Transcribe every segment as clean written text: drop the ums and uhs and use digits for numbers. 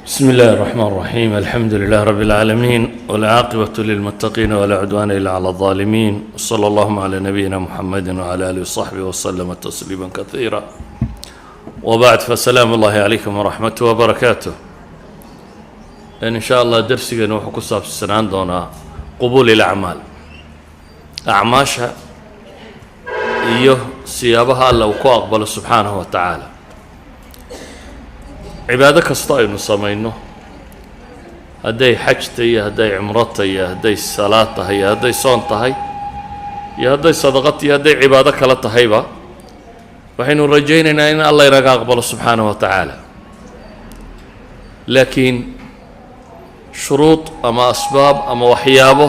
بسم الله الرحمن الرحيم، الحمد لله رب العالمين، والعاقبة للمتقين، ولا عدوان إلا على الظالمين، وصلى اللهم على نبينا محمد وعلى آله وصحبه وسلم تسليما كثيرا، وبعد، فسلام الله عليكم ورحمته وبركاته. إن شاء الله darsigeenu wuxuu ku saabsanaan doonaa قبول الأعمال، acmaasha iyo siyaabaha Alla uu ku aqbalo subxaanahu wa tacaala. Cibaado kasta aynu samayno, hadday xaj tahay iyo hadday cumro tahay iyo hadday salaad tahay iyo hadday soon tahay iyo hadday sadaqad iyo hadday cibaado kale tahayba, waxaynu rajaynaynaa in Alla inaga aqbalo subxaanahu wa tacaala. Laakiin shuruud ama asbaab ama waxyaabo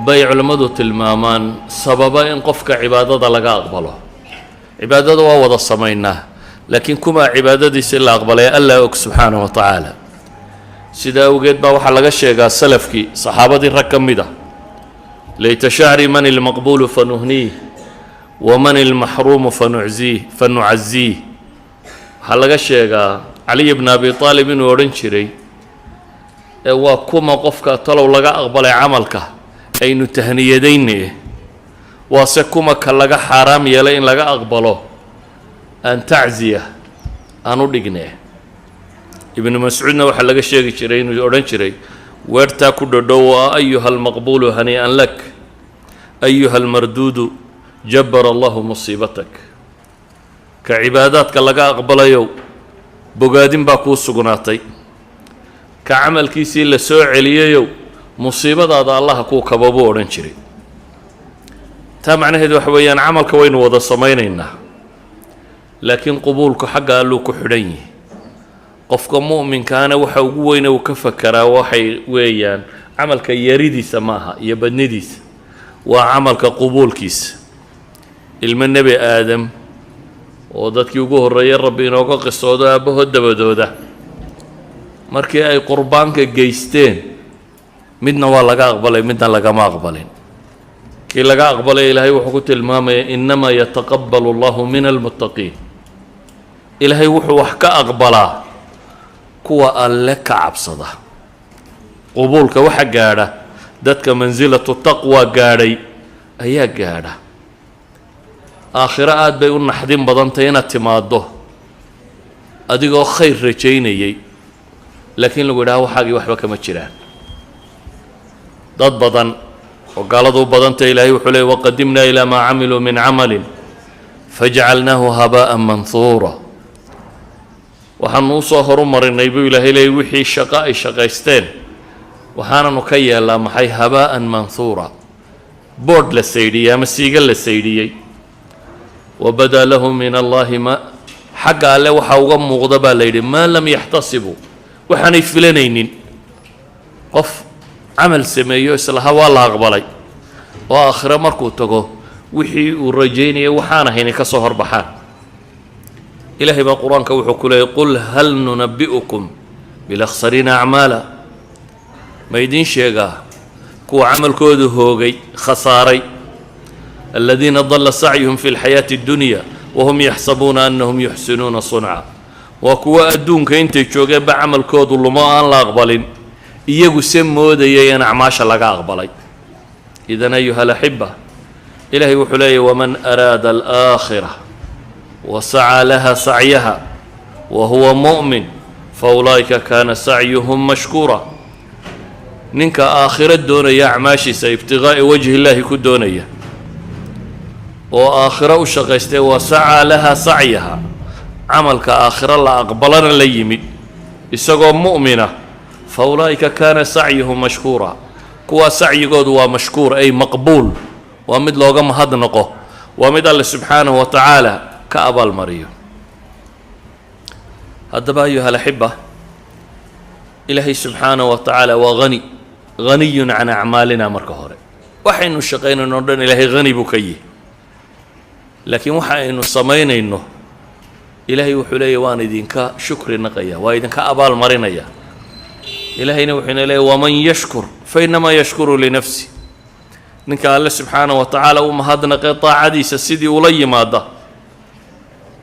bay culimmadu tilmaamaan sababa in qofka cibaadada laga aqbalo. Cibaadada waa wada samaynaa, laakiin kumaa cibaadadiisa in la aqbalay Alla og subxaanahu wa tacaala. Sidaa awgeed baa waxaa laga sheegaa salafkii, saxaabadii rag ka mid ah: "ليت شعري من المقبول فنهنيه ومن المحروم فنعزيه فنعزيه." Waxaa laga sheegaa Caliy bna Abi Aalib inuu odhan jiray: "Ee waa kuma qofka talow laga aqbalay camalka aynu tahniyadayne, waase kuma ka laga xaaraam yeelay in laga aqbalo aan tacziya aan u dhigne?" Ibnu Mascuudna waxaa laga sheegi jiray inuu odhan jiray weertaa ku dhodhow waa: "أيها المقبول هنيئا لك، أيها المردود جبر الله مصيبتك." Ka cibaadaadka laga aqbalayow, bogaadin baa kuu sugnaatay. Ka camalkiisii la soo celiyayow, musiibadaada Allaha kuu kabo, buu odhan jiray. Taa macnaheedu waxa weeyaan, camalka waynu wada samaynaynaa, laakiin qubuulku xagga Alluu ku xidhan yihi. Qofka mu'minkaana waxa ugu weyne uu ka fakeraa waxay weeyaan camalka yaridiisa ma aha iyo badnidiisa, waa camalka qubuulkiisa. Ilmo Nebi Aadam oo dadkii ugu horreeyay Rabbi inooga qisoodo aabbahood dabadooda, markii ay qurbaanka geysteen, midna waa laga aqbalay, midna lagama aqbalin. Kii laga aqbalay Ilaahay wuxuu ku tilmaamaya: "إنما يتقبل الله من المتقين." Ilaahay wuxuu wax ka aqbalaa kuwa Alle ka cabsada. Qubuulka waxa gaadha dadka منزلة التقوى gaadhay ayaa gaadha. Aakhiro aad bay u naxdin badantay inaad timaaddo adigoo khayr rajaynayay, laakiin lagu yidhaha waxaagii waxba kama jiraan. Dad badan oo gaaladu u badantay, Ilaahay wuxuu leey: "وقدمنا إلى ما عملوا من عمل فجعلناه هباء منثورا." Waxaanu usoo horumarinay, buu Ilaahay leeyay, wixii shaqo ay shaqaysteen, waxaananu ka yeelaa maxay? هباء منثورا, boodh la saydhiyey ama siiga la saydhiyey. وبدا لهم من الله ما, xagga Alle waxaa uga muuqda, baa la yidhi, ما لم يحتسبوا, waxaanay filanaynin. Qof camal sameeyo islaha waa la aqbalay, oo aakhiro markuu tago wixii uu rajaynayay waxaan ahayna ka soo horbaxaan. Ilaahay baa Qur-aanka wuxuu ku leeyay: "قل هل ننبئكم بالأخسرين أعمالا." Ma idiin sheegaa kuwa camalkoodu hoogay, khasaaray? "الذين ضل سعيهم في الحياة الدنيا وهم يحسبون أنهم يحسنون صنعا." Waa kuwa adduunka intay joogeenba camalkoodu lumo, aan la aqbalin, iyagu se moodayay in acmaasha laga aqbalay. إذن أيها الأحبة, Ilaahay wuxuu leeyahy: "ومن أراد الآخرة وسعى لها سعيها وهو مؤمن فأولئك كان سعيهم مشكورا." Ninka aakhiro doonaya, acmaashiisa ابتغاء وجه الله ku doonaya oo aakhiro u shaqaystay, وسعى لها سعيها, camalka aakhiro la aqbalana la yimid isagoo mu'mina, فأولئك كان سعيهم مشكورا, kuwaa sacyigoodu waa مشكور ay مقبول, waa mid looga mahad noqo, waa mid Alle subxaanahu wa tacaala ka abaalmariyo. Haddaba, أيها الأحبة, Ilaahay subxaanahu wa tacaala waa hani, غني عن أعمالنا. Marka hore waxaynu shaqaynayno o dhan Ilaahay hani buu ka yihi, laakiin waxa aynu samaynayno Ilaahay wuxuu leeyahy: "Waan idinka shukri naqaya, waa idinka abaal marinaya." Ilaahayna wuxuu ina leeyahy: "ومن يشكر فإنما يشكر لنفسه." Ninka Alle subxaanahu wa tacaala u mahadnaqee daacadiisa sidii ula yimaada,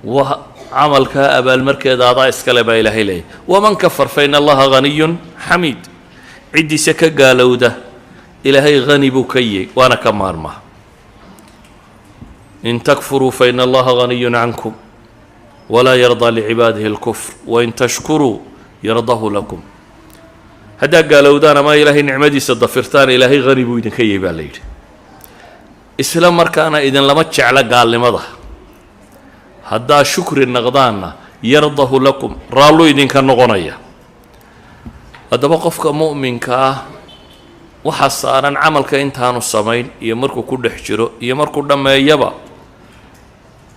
waa Camalkaa abaalmarkeeda adaa iskale baa Ilaahay leeyahy. ومن كفر فإن الله غني حميد. Ciddiisa ka gaalowda, Ilaahay hani buu ka yahy, waana ka maarmaa. إن تكفروا فإن الله غني عنكم ولا يرضى لعباده الكفر وإن تشكروا يرضه لكم. Haddaa gaalowdaan ama Ilaahay nicmadiisa dafirtaan, Ilaahay hani buu idinka yahy baa la yidhi. Isla markaana idinlama jecla gaalnimada. Haddaa shukri naqdaanna, يرضه لكم, raallu idinka noqonaya. Haddaba qofka mu'minka ah waxaa saaran camalka intaanu samayn iyo markuu ku dhex jiro iyo markuu dhammeeyaba,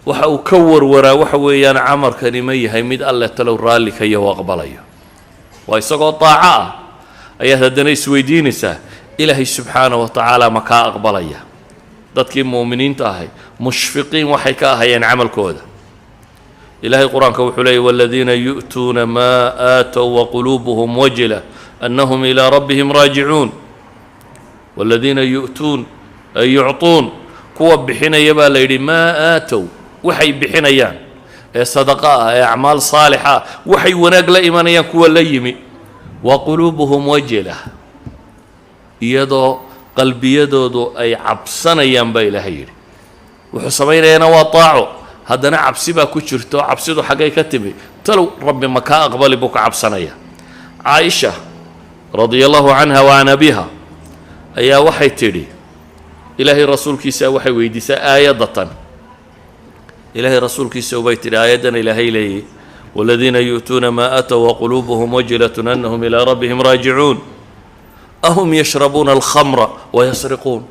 waxa uu ka warwaraa waxa weeyaan: camalkani ma yahay mid Alle talow raalli ka yaho, aqbalayo? Waa isagoo daaco ah ayaad haddana isweydiinaysaa: Ilaahay subxaana wa tacaala ma kaa aqbalaya? Dadkii mu'miniinta ahay mushfiqiin waxay ka ahayeen camalkooda. Ilaahay Qur-aanka wuxuu leeyay: والذين يؤتون ما آتوا وقلوبهم وجلة أنهم إلى ربهم راجعون. والذين يؤتون أي يعطون, kuwa bixinaya baa la yidhi, ما آتوا, waxay bixinayaan ee sadaqa ah, ee acmaal saalixa ah, waxay wanaag la imanayaan, kuwa la yimi, وقلوبهم وجلة, iyadoo qalbiyadoodu ay cabsanayaan baa Ilaahay yidhi. Wuxuu samaynayaana waa taaco, haddana cabsi baa ku jirto. Cabsidu xaggay ka timi? Talow Rabbi ma kaa aqbali buu ka cabsanaya. Caaisha رضي الله عنها وعن أبيها ayaa waxay tidhi, Ilaahay rasuulkiisa waxay weydiisaa aayaddatan. Ilaahay rasuulkiisa ubay tidhi aayaddan Ilaahay leeyay: والذين يؤتون ما آتوا وقلوبهم وجلة أنهم إلى ربهم راجعون أهم يشربون الخمر ويسرقون.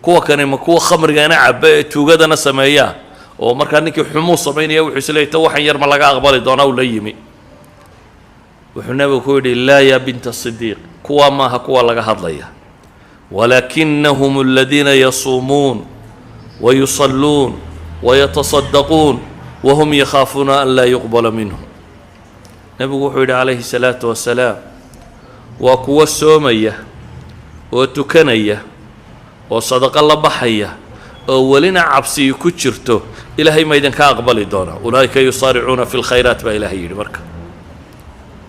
Kuwa kani ma kuwa khamrigana caba ee tuugadana sameeyaa? Oo markaa ninkii xumuu samaynaya wuxuu isleeyay: ta waxan yar ma laga aqbali doonaa uu la yimi? Wuxuu Nabigu ku yidhi: لا يا بنت الصديق, kuwa maaha kuwa laga hadlaya. ولكنهم الذين يصومون ويصلون ويتصدقون وهم يخافون ألا يقبل منهم. Nebigu wuxuu yidhi calayhi الsalaatu wasalaam: waa kuwo soomaya oo tukanaya oo sadaqo la baxaya oo welina cabsiyi ku jirto: Ilaahay ma idinka aqbali doonaa? أولئك يسارعون في الخيرات baa Ilaahay yidhi. Marka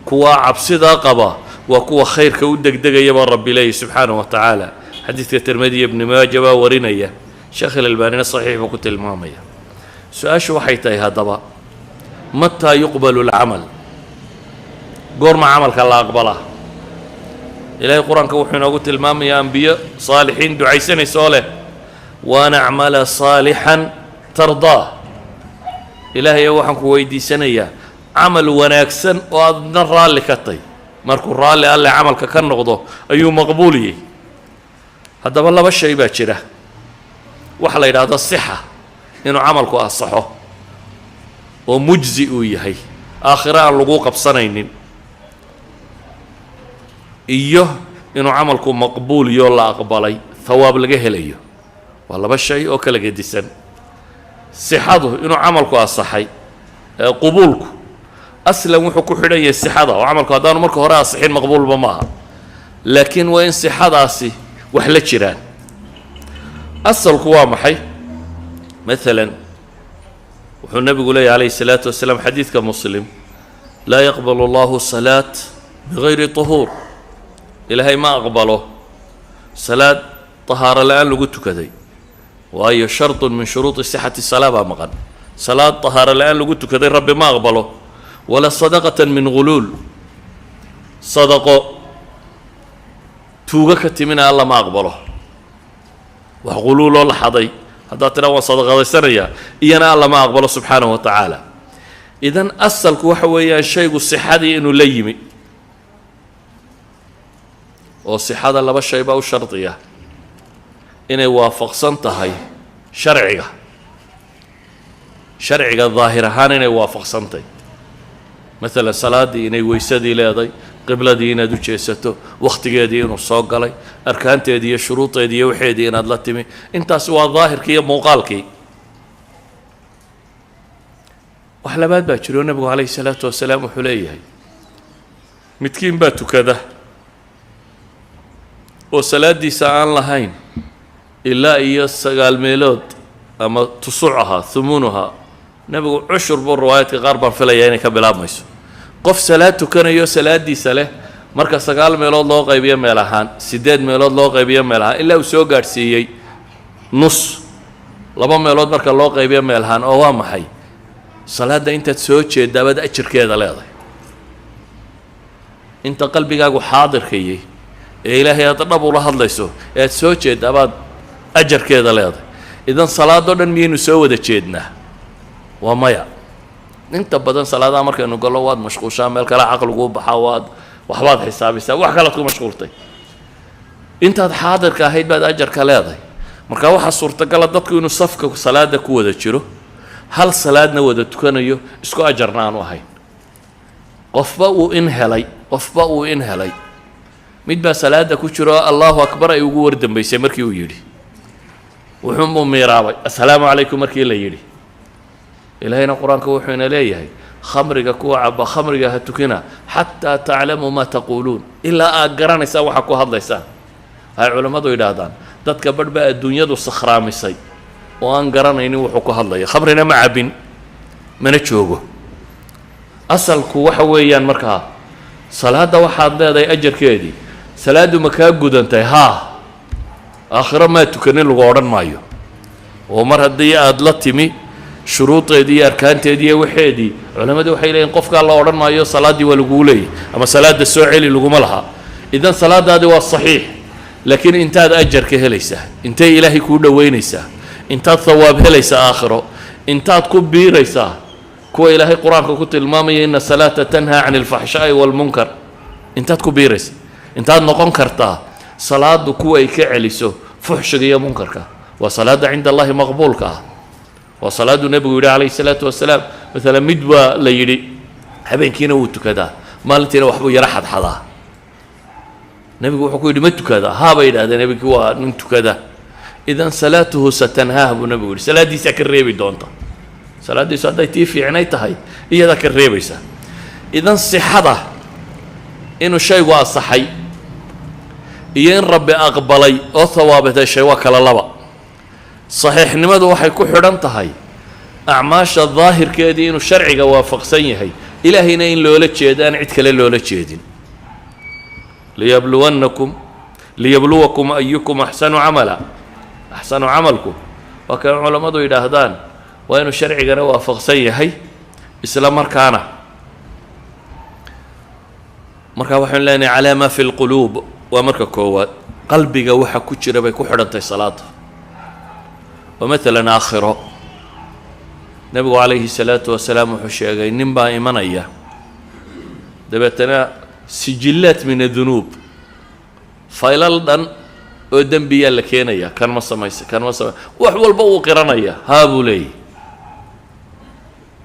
kuwaa cabsidaa qaba waa kuwa khayrka u degdegaya baa Rabbi leeyahy subxaanaه wa tacaala. Xadiidka Tirmidiya, Ibni Maaja baa warinaya, Sheekh Ilalbaanina saxiix buu ku tilmaamaya. Su-aashu waxay tahay haddaba: متى يقبل العمل? Goorma camalka la aqbalaa? Ilaahay Qur-aanka wuxuu inoogu tilmaamayaa ambiyo saalixiin ducaysanaysa oo leh: وأن أعمل صالحا ترضاه. Ilaahay waxaan ku weydiisanayaa camal wanaagsan oo aadna raalli ka tay. Markuu raalli Alle camalka ka noqdo ayuu maqbuuliyey. Haddaba laba shay baa jira: waxa la yidhaahdo sixa, inuu camalku asaxo oo mujzi uu yahay, aakhiro aan lagu qabsanaynin, iyo inuu camalku maqbuul yoo la aqbalay, thawaab laga helayo. Waa laba shay oo kala gedisan. Sixadu, inuu camalku asaxay, qubuulku aslan wuxuu ku xidhan yahay sixada, oo camalku haddaanu marka hore asixin maqbuulba maaha. Laakiin waa in sixadaasi wax la jiraan. Asalku waa maxay? Maalan wuxuu Nebigu leeyahy calayhi الsalaatu wasalaam, xadiidka Muslim: لا يقبل الله صلاة بغير طهور. Ilaahay ma aqbalo salaad tahaaro la-aan lagu tukaday, waayo شرط من شروط صحة الصلاة baa maqan. Salaad tahaaro la-aan lagu tukaday Rabbi ma aqbalo. ولا صدقة من غلول, sadaqo tuugo ka timina Alla ma aqbalo. Wax quluuloo la xaday haddaad tiraa waan sadaqadaysanayaa, iyana Alla ma aqbalo subxaanahu wa tacaala. Idan asalku waxa weeyaan shaygu sixadii inuu la yimi, oo sixada laba shay baa u shardiya: inay waafaqsan tahay sharciga, sharciga daahir ahaan inay waafaqsantahy, maalan salaaddii inay weysadii leeday, qibladii inaad u jeesato, wakhtigeedii inuu soo galay, arkaanteedii iyo shuruudeedii iyo waxeedii inaad la timi. Intaasi waa daahirkii iyo muuqaalkii. Wax labaad baa jiro. Nebigu calayhi salaatu wasalaam wuxuu leeyahay: midkiin baa tukada oo salaaddiisa aan lahayn ilaa iyo sagaal meelood ama tusucaha, ثمنها. Nebigu cushur buu, riwaayaadka qaar baan filayaa inay ka bilaabmayso, qof salaad tukanayo, salaadiisa leh marka sagaal meelood loo qaybiyo meel ahaan, siddeed meelood loo qaybiyo meel ahaan, ilaa uu soo gaadhsiiyey nus, laba meelood marka loo qaybiyo meel ahaan. Oo waa maxay? Salaadda intaad soo jeedaabaad ajirkeeda leedahay, inta qalbigaagu xaadirkayay ee Ilaahay aad dhab ula hadlayso ee aad soo jeedaabaad ajarkeeda leedahay. Idan salaadoo dhan miyaynu soo wada jeednaa? Waa maya. Inta badan salaadaha markaynu gallo, waad mashquushaa, meel kale caqliguu baxaa, waad waxbaad xisaabisaa, wax kalead ku mashquultay. Intaad xaadirka ahayd baad ajarka leedahay. Marka waxaa suurtagala dadku inuu safka salaada ku wada jiro, hal salaadna wada tukanayo, isku ajarna aanu ahayn. Qofba uu in helay, qofba uu in helay. Mid baa salaada ku jiro, Allahu akbar ay ugu war dambaysay markii uu yidhi, wuxuunbuu miiraabay assalaamu calaykum markii la yidhi. Ilaahayna Qur-aanka wuxuu ina leeyahay: khamriga kuwa caba, khamriga ha tukina xataa taclamuu maa taquuluun, ilaa aad garanaysaan waxaa ku hadlaysaan. Waxay culammadu yidhaahdaan, dadka barh baa adduunyadu sakhraamisay oo aan garanaynin wuxuu ku hadlaya, khamrina ma cabbin mana joogo. Asalku waxa weeyaan, markaa salaadda waxaad leedahay ajarkeedii. Salaaddu ma kaa gudantay? Haa. Aakhiro maa tukanin lagu odhan maayo, oo mar haddii aada la timi shuruudeedii iyo arkaanteedii iyo waxeedii, culammadu waxay leeyihin qofkaa la odhan maayo salaaddii waa laguu leeyahy ama salaadda soo celi laguma laha. Idan salaadaadi waa saxiix, laakiin intaad ajarka helaysaa, intay Ilaahay kuu dhoweynaysaa, intaad thawaab helaysaa aakhiro, intaad ku biiraysaa kuwa Ilaahay Qur-aanka ku tilmaamaya ina salaata tanhaa can alfaxshaa'i waalmunkar, intaad ku biiraysa, intaad noqon kartaa salaadu kuwa ay ka celiso fuxshiga iyo munkarka. Waa salaadda cinda Allahi maqbuulka ah, waa salaaduu Nebigu yidhi calayhi salaatu wasalaam. Maalan mid baa la yidhi habeenkiina wuu tukadaa, maalintiina waxbuu yaro xadxadaa. Nebigu wuxuu ku yidhi: ma tukadaa? Haa, bay yidhahdeen. Nebigii waa nin tukada. Idan salaatuhu satanhaah, buu Nebigu yidhi, salaaddiisaa ka reebi doonta. Salaaddiisu hadday tii fiicnay tahay, iyadaa ka reebaysa. Idan sixada inuu shaygu asaxay iyo in Rabbi aqbalay oo thawaabad heshay waa kala laba. Saxiixnimadu waxay ku xidhan tahay acmaasha daahirkeedii inuu sharciga waafaqsan yahay, Ilaahayna in loola jeedo, aan cid kale loola jeedin. Liyabluwannakum, liyabluwakum ayukum axsanu camala. Axsanu camalku waa kan culammadu yidhaahdaan waa inuu sharcigana waafaqsan yahay isla markaana. Marka waxaynu leenahay calaa maa fi lquluub. Waa marka koowaad, qalbiga waxa ku jira bay ku xidhantahay salaada. Oo maalan aakhiro Nebigu calayhi salaatu wasalaam wuxuu sheegay nin baa imanaya, dabeetana sijillaat min adunuub, faylal dhan oo dembiyaa la keenaya. Kan ma samaysa, kan ma samay, wax walba uu qiranaya, haa buu leeyahy.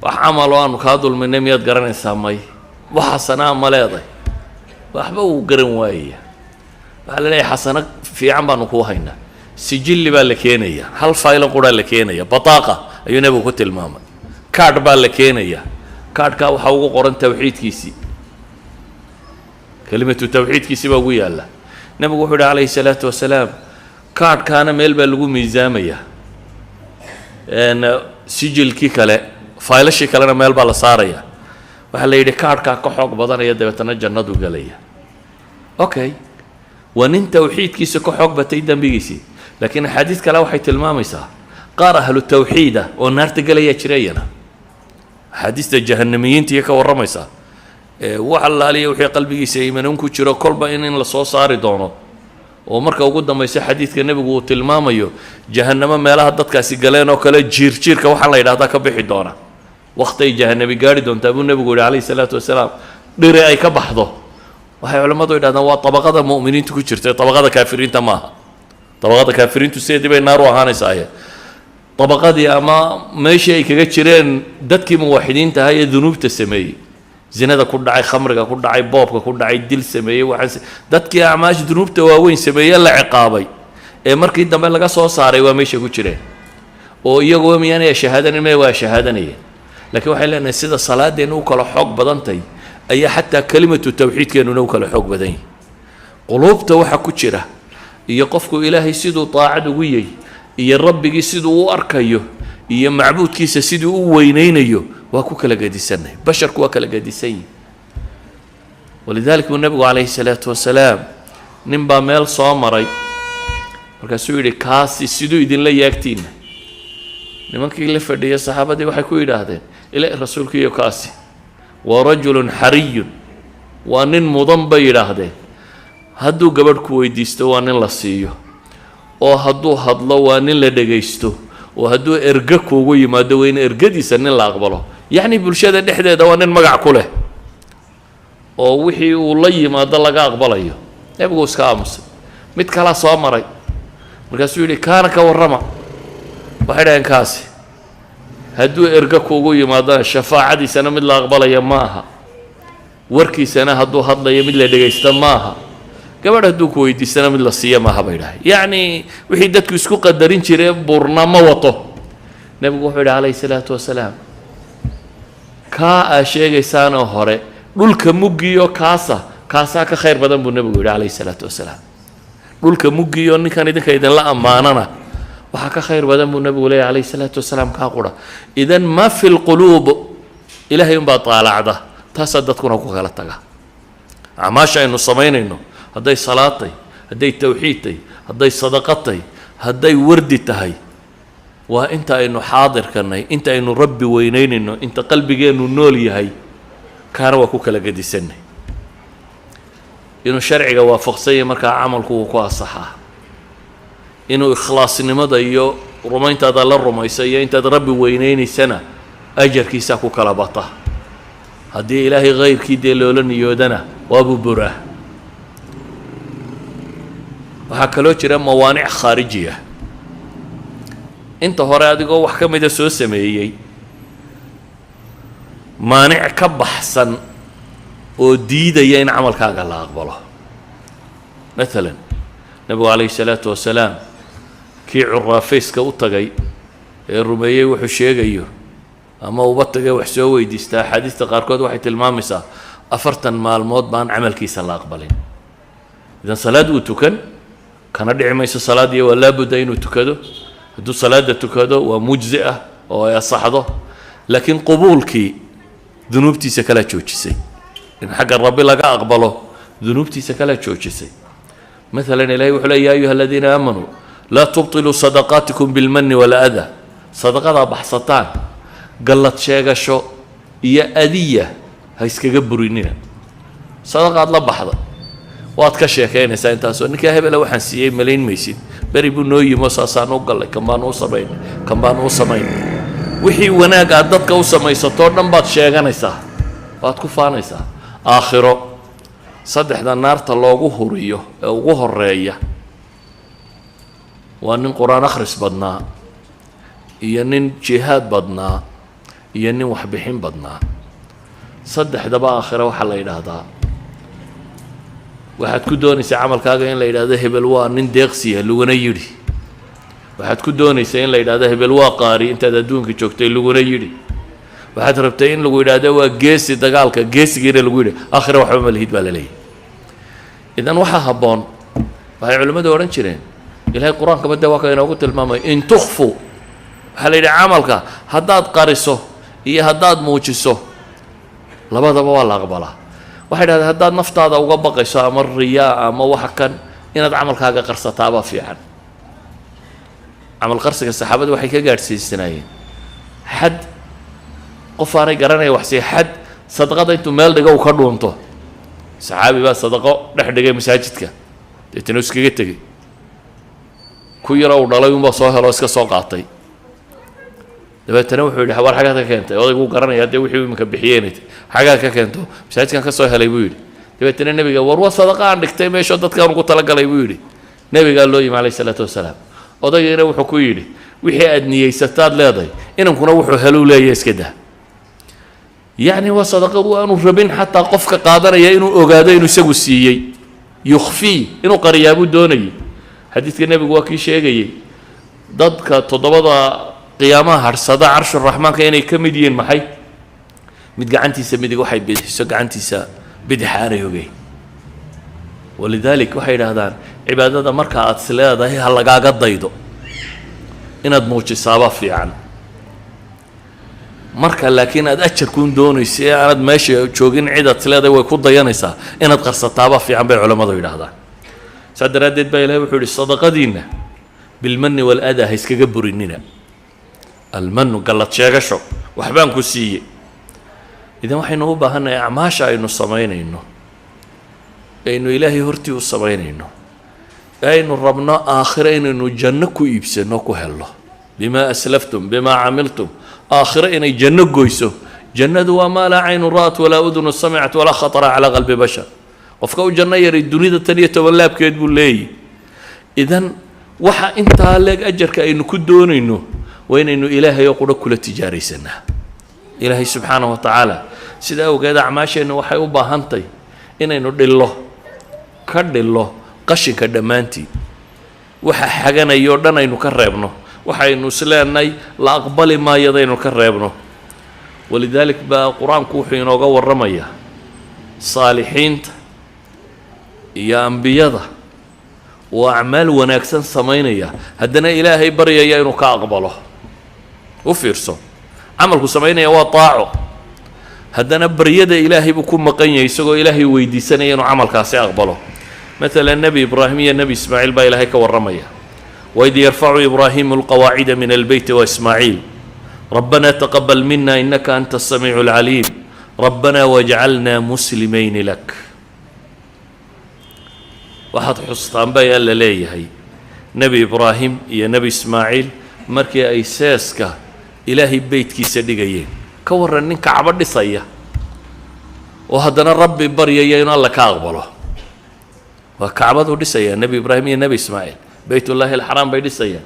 Wax camal oo aanu kaa dulminay miyaad garanaysaa? May. Wax xasanaa ma leeday? Waxba wuu garan waayaya. Waxaa la leeyahay xasano fiican baanu kuu haynaa. Sijilli baa la keenaya, hal faylo quraa la keenaya, bataaqa ayuu Nebigu ku tilmaamay, kaadh baa la keenaya. Kaadhkaa waxaa ugu qoran tawxiidkiisii, kelimatu tawxiidkiisii baa ugu yaalla. Nebigu wuxuu yidhi calayhi salaatu wasalaam, kaadhkaana meel baa lagu miisaamayaa, sijilkii kale, faylashii kalena meel baa la saaraya. Waxaa la yidhi kaadhkaa ka xoog badanaya, dabeetana jannadu gelaya. Okay, waa nin tawxiidkiisa ka xoog batay dembigiisii. Laakiin axaadiis kale waxay tilmaamaysaa qaar ahlu tawxiid ah oo naarta gelayaa jira. Iyana axaadiista jahanamiyiinta iyo ka warramaysaa, wax allaaliya wixii qalbigiisa iimanuun ku jiro kolba in lasoo saari doono, oo marka ugu dambaysa xadiidka Nebigu uu tilmaamayo jahanamo meelaha dadkaasi galeen oo kale jiir jiirka waxaan la yidhahdaa ka bixi doona. Wakti ay jahanami gaari doontaa buu Nebigu yihi calayhi salaatu wasalaam, dhiri ay ka baxdo. Waxay culammadu yidhahdaan waa dabaqada mu'miniinta ku jirta, dabaqada kaafiriinta maaha. Dabaqada kaafiriintu sideedii bay naar u ahaanaysaaye, dabaqadii ama meeshii ay kaga jireen dadkii muwaxidiinta ahaa ee dunuubta sameeyey, zinada ku dhacay, khamriga ku dhacay, boobka ku dhacay, dil sameeyey, waxaan dadkii acmaasha dunuubta waaweyn sameeye la ciqaabay ee markii dambe laga soo saaray, waa meesha ku jireen. Oo iyagoo miyaanay shahaadanin? Me, waa shahaadanayeen. Laakiin waxay leenahay sida salaadeennu u kala xoog badantay ayaa xataa kelimatu tawxiidkeennuna u kala xoog badan yahay. Quluubta waxa ku jira iyo qofku Ilaahay siduu daacad ugu yahy iyo Rabbigii siduu u arkayo. Iyo macbuudkiisa siduu u weynaynayo waa ku kala gedisanay. Basharku waa kala gedisan yihi. ولذلك buu Nebigu calayhi salaatu wasalaam, nin baa meel soo maray, markaasuu yidhi: "Kaasi siduu idinla yaagtiina?" Nimankii la fadhiyay, saxaabadii, waxay ku yidhaahdeen: "Ila rasuulkiiyo, kaasi waa رجل حري, waa nin mudan," bay yidhaahdeen. "Hadduu gabadh ku weydiisto, waa nin la siiyo, oo hadduu hadlo, waa nin la dhegaysto, oo hadduu erge kuugu yimaado, waa in ergadiisa nin la aqbalo. Yacni bulshada dhexdeeda waa nin magac ku leh oo wixii uu la yimaado laga aqbalayo." Nebigu iska aamusay. Mid kalaa soo maray, markaasuu yidhi: "Kaana ka warrama?" Waxay dhaheen: "Kaasi hadduu erge kuugu yimaadona, shafaacadiisana mid la aqbalaya ma aha, warkiisana hadduu hadlayo mid la dhegaysta ma aha, gabadh hadduu ku weydiistana mid la siiya maaha," bay dhahay. Yacni wixii dadku isku qadarin jiree buurna ma wato. Nebigu wuxuu yidhi calayhi salaatu wasalaam: "Kaa aa sheegaysaanoo hore, dhulka muggiyo kaasa, kaasaa ka khayr badan," buu nebigu yidhi calayhi salaatu wasalaam. "Dhulka muggiyo ninkan idinka idinla ammaanana waxaa ka khayr badan," buu nebigu leeyahy calayhi salaatu wasalaam, "kaa qura." إذن ما في القلوب Ilaahay unbaa taalacda, taasaa dadkuna ku kala taga. Acmaasha aynu samaynayno, hadday salaad tahay, hadday tawxiid tahay, hadday sadaqad tahay, hadday wardi tahay, waa inta aynu xaadirkanay, inta aynu Rabbi weynaynayno, inta qalbigeennu nool yahay. Kaana waa ku kala gedisanay. Inuu sharciga waafaqsan yahay markaa camalku wuu ku asaxaa, inuu ikhlaasnimada iyo rumayntaada la rumaysa iyo intaad Rabbi weynaynaysana ajarkiisaa ku kala bata. Haddii Ilaahay hayrkii dee loola niyoodana, waabuu buraa. Waxaa kaloo jira موانع خارجية. Inta hore adigoo wax ka mida soo sameeyey, maanic ka baxsan oo diidaya in camalkaaga la aqbalo. Maalan, Nebigu calayhi salaatu wasalaam kii curaafayska u tagay ee rumeeyey wuxuu sheegayo ama uba tagay wax soo weydiista, axaadiista qaarkood waxay tilmaamaysaa 40 maalmood baan camalkiisa la aqbalin. إذن salaad wuu tukan, kana dhici mayso salaadiyo, waa laabudda inuu tukado. Hadduu salaada tukado, waa mujzi ah oo ay asaxdo, laakiin qubuulkii dunuubtiisa kalaa joojisay. In xagga Rabbi laga aqbalo, dunuubtiisa kalaa joojisay. Maalan, Ilahay wuxuu ley: يا أيها الذين آمنوا لا تبطلوا صدقاتكم بالمن والأذى. Sadaqadaa baxsataan gallad sheegasho iyo adiya ha iskaga burinina. Sadaqaad la baxda, waad ka sheekaynaysaa intaasoo ninkaa hebela waxaan siiyey, malayn maysid, beri buu noo yimo, saasaan u gallay, kan baan u samaynay, kan baan u samaynay. Wixii wanaag aad dadka u samaysatoo dhan baad sheeganaysaa, waad ku faanaysaa. Aakhiro saddexda naarta loogu huriyo ee ugu horeeya waa nin Qur-aan akhris badnaa, iyo nin jihaad badnaa, iyo nin waxbixin badnaa. Saddexdaba aakhiro waxaa la yidhaahdaa, waxaad ku doonaysaa camalkaaga in la yidhahdo hebel waa nin deeqsiya, laguna yidhi. Waxaad ku doonaysaa in la yidhahdo hebel waa qaari intaad adduunka joogtay, laguna yidhi. Waxaad rabtay in lagu yidhaahdo waa geesi dagaalka, geesigiina lagu yidhi. Aakhira waxba ma lihid, baa la leeyahy. إذن waxaa habboon, waxay culimmadu odhan jireen, Ilahay Qur-aankaba dee waa ka inoogu tilmaamay: إن تخفوا, waxaa la yidhi camalka haddaad qariso iyo haddaad muujiso, labadaba waa la aqbalaa. Waxay dhahdeen haddaad naftaada uga baqayso ama riyaa ama waxa kan, inaad camalkaaga qarsataabaa fiican. Camal qarsiga saxaabada waxay ka gaadhsiisanaayeen xad qof aanay garanaya waxsii xad sadaqada intuu meel dhigo uu ka dhuunto. Saxaabi baa sadaqo dhex dhigay masaajidka, deetana iskaga tegey. Ku yaro uu dhalay unbaa soo helo, iska soo qaatay. Dabeetana wuxuu yidhi: "War, xaggaad ka keentay?" Odaygu garanaya dee wixii iminka bixiyeen. "Xaggaad ka keento?" "Masaajidkan ka soo helay," buu yidhi. Dabeetana nebiga: "War, waa sadaqa aan dhigtay meeshoo dadkaan ugu talagalay," buu yidhi. Nebigaa loo yimi calayhi salaatu wasalaam. Odaygiina wuxuu ku yidhi: "Wixii aad niyeysataad leedahay, inankuna wuxuu heluu leeyahay, iska daa." Yacni waa sadaqa aanu rabin xataa qofka qaadanaya inuu ogaado inuu isagu siiyey. يخفي, inuu qariyaa buu doonayay. Xadiidka nebigu waa kii sheegayey dadka toddobada qiyaamaha hadhsada carshuraxmaanka inay ka mid yihiin maxay? Mid gacantiisa midig waxay bixiso gacantiisa bidix aanay ogeyn. ولذلك waxay yidhaahdaan, cibaadada marka aad is leedahay ha lagaaga daydo, inaad muujisaaba fiican. Marka laakiin aad ajarkuun doonaysa ee aanad meesha joogin cid aad isleedahay way ku dayanaysaa, inaad qarsataaba fiican bay culammadu yidhaahdaan. Saa daraaddeed baa Ilahay wuxuu yihi: sadaqadiinna bilmanni waladaa ha iskaga burinina. Almanu, gallad sheegasho, waxbaan ku siiyey. Idan waxaynu u baahannahay acmaasha aynu samaynayno, aynu Ilaahay hortii u samaynayno, ee aynu rabno aakhiro inaynu janno ku iibsano, ku helno, bimaa aslaftum, bimaa camiltum, aakhiro inay janno goyso. Jannadu waa maa laa caynun ra'at walaa udunu samicat walaa khatara calaa qalbi bashar. Qofka u janno yaray dunida tan iyo toban laabkeed buu leeyahy. Idan waxa intaa leeg ajarka aynu ku doonayno waa inaynu Ilaahay oo quro kula tijaaraysanaa, Ilaahay subxaanahu wa tacaala. Sida awgeed acmaasheennu waxay u baahantay inaynu dhillo, ka dhillo qashinka dhammaantii, waxa xaganayoo dhan aynu ka reebno, waxaynu isleenay la aqbali maayadaynu ka reebno. Walidaalik baa Qur-aanku wuxuu inooga warramayaa saalixiinta iyo ambiyada oo acmaal wanaagsan samaynaya, haddana Ilaahay baryaya inuu ka aqbalo. U fiirso, camalku samaynaya waa taaco, haddana baryada Ilaahay buu ku maqan yahay, isagoo Ilaahay weydiisanaya inuu camalkaasi aqbalo. Maalan Nebi Ibraahim iyo Nebi Ismaaciil baa Ilaahay ka warramaya: waid yarfacu Ibraahimu alqawaacida min albeyti waismaaciil rabbana taqabal mina inaka anta asamiicu alcaliim rabbana wajcalna muslimayni lak. Waxaad xustaan bay Alla leeyahay Nebi Ibraahim iyo Nebi Ismaaciil markii ay seeska Ilaahay beytkiisa dhigayeen. Ka warran nin Kacbo dhisaya oo haddana Rabbi baryaya inuu Alla ka aqbalo? Waa Kacbaduu dhisayaa. Nebi Ibraahim iyo Nebi Ismaaciil Beytullaahi alxaraam bay dhisayaan.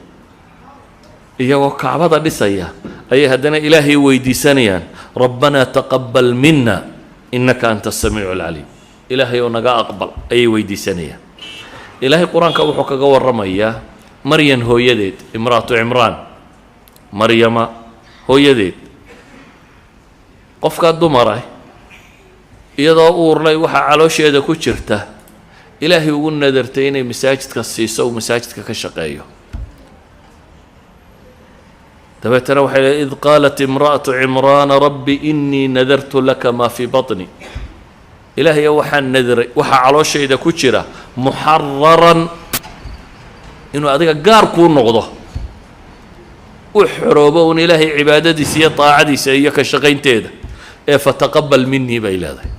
Iyagoo Kacbada dhisaya ayay haddana Ilaahay weydiisanayaan: rabbanaa taqabal mina inaka anta asamiicu alcaliim. Ilaahay oo naga aqbal ayay weydiisanayaan. Ilaahay Qur-aanka wuxuu kaga warramayaa Maryan hooyadeed, imra'atu Cimraan, Maryama hooyadeed. Qofkaa dumara iyadoo uurlay waxaa caloosheeda ku jirta Ilaahay ugu nadartay inay masaajidka siiso, uu masaajidka ka shaqeeyo. Dabeetana waxay leey: id qaalat imra'atu Cimraana rabbi inii nadartu laka maa fii baطni. Ilaahayo, waxaan nadray waxaa calooshayda ku jira muxararan inuu adiga gaar kuu noqdo, u xoroobo un Ilaahay cibaadadiisa iyo taacadiisa iyo ka shaqaynteeda, ee fataqabal minii, bay leedahay.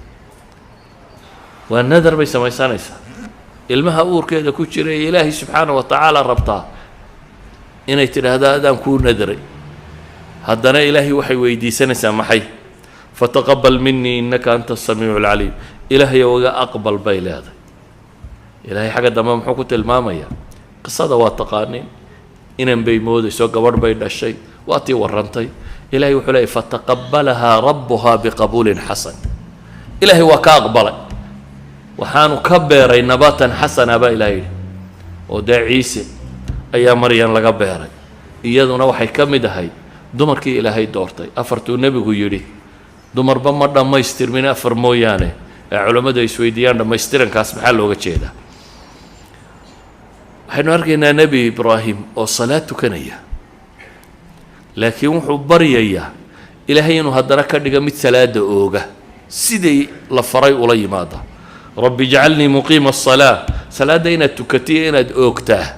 Waa nadar bay samaysanaysaa. Ilmaha uurkeeda ku jira ee Ilaahay subxaana wa tacaala rabtaa inay tidhaahdo adaan kuu nadaray. Haddana Ilaahay waxay weydiisanaysaa maxay? Fataqabal minii inaka anta asamiicu alcaliim. Ilaahayow, iga aqbal, bay leedahay. Ilaahay xagga dambe muxuu ku tilmaamayaa? Qisada waa taqaaniin. Inan bay moodayso, gabadh bay dhashay. Waa tii warrantay. Ilahay wuxuu leeyay: fataqabalahaa rabbuhaa biqabuulin xasan. Ilaahay waa ka aqbalay, waxaanu ka beeray nabaatan xasana, baa Ilahay yidhi. Oo dee Ciise ayaa Maryan laga beeray. Iyaduna waxay ka mid ahayd dumarkii Ilaahay doortay, afartuu Nebigu yidhi dumarba ma dhammaystirmin afar mooyaane, ee culammadu ay isweydiiyaan dhammaystirankaas maxaa looga jeedaa. Waxaynu arkaynaa Nebi Ibraahim oo salaad tukanaya, laakiin wuxuu baryayaa Ilaahay inuu haddana ka dhigo mid salaada ooga, sidii la faray ula yimaada: rabbi ijcalnii muqiima asalaa. Salaadda inaad tukatiyo inaad oogtaa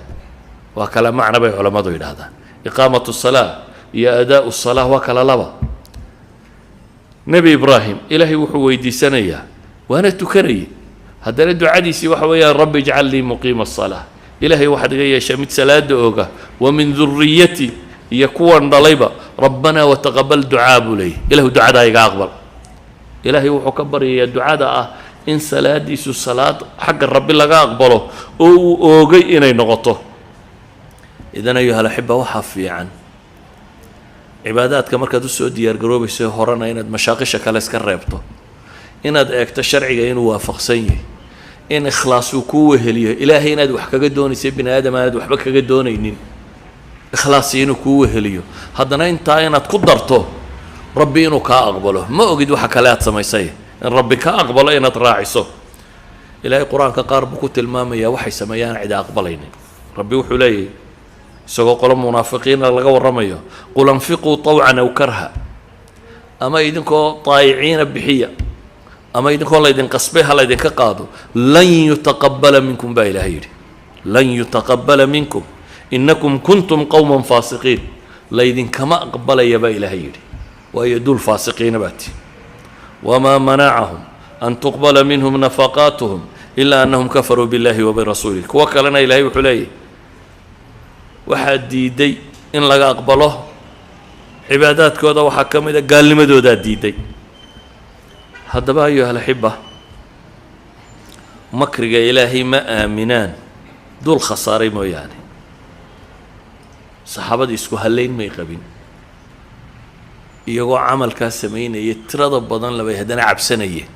waa kala macna, bay culammadu yidhaahdaan. Iqaamatu salaa iyo adaa'u salaa waa kala laba. Nebi Ibraahim Ilaahay wuxuu weydiisanayaa, waana tukanayay, haddana ducadiisii waxa weeyaan: rabbi ijcalnii muqiima asalaa. Ilaahay, waxaad iga yeeshaa mid salaada ooga, wa min duriyati, iyo kuwan dhalayba, rabbanaa wataqabal ducaa, buu leeyay. Ilahu, ducadaa iga aqbal. Ilaahay wuxuu ka baryayaa ducada ah in salaadiisu salaad xagga Rabbi laga aqbalo oo uu oogay inay noqoto. Idan, ayuha alaxiba, waxaa fiican cibaadaadka markaad usoo diyaargaroobayso horena inaad mashaaqisha kale iska reebto, inaad eegto sharciga inuu waafaqsan yahay, in ikhlaas uu kuu weheliyo, Ilaahay inaad wax kaga doonaysa, bini aadam aanaad waxba kaga doonaynin, ikhlaasi inuu kuu weheliyo. Haddana intaa inaad ku darto Rabbi inuu kaa aqbalo. Ma ogid waxa kale aad samaysay in Rabbi ka aqbalo inaad raaciso. Ilaahay Qur-aanka qaar buu ku tilmaamayaa waxay sameeyaan cida aqbalaynin. Rabbi wuxuu leeyahy, isagoo qolo munaafiqiina laga warramayo: qul anfiquu طawcan aw karha. Ama idinkoo daayiciina bixiya, ama idinkoo laydin qasbay ha laydinka qaado, lan yutaqabala minkum baa Ilaahay yidhi. Lan yutaqabala minkum inakum kuntum qowman faasiqiin. Laydinkama aqbalaya baa Ilaahay yidhi, waayo duul faasiqiina baa ti. Wamaa manacahum an tuqbala minhum nafaqaatuhum ilaa annahum kafaruu biاllahi wa birasuulih. Kuwo kalena Ilahay wuxuu leeyahy, waxaa diiday in laga aqbalo cibaadaadkooda waxaa ka mid a gaalnimadoodaa diiday. Haddaba, ayuha alaxiba, makriga Ilaahay ma aaminaan duul khasaaray mooyaane. Saxaabadii isku hallayn may qabin. Iyagoo camalkaa samaynayay tirada badan labay haddana cabsanayeen.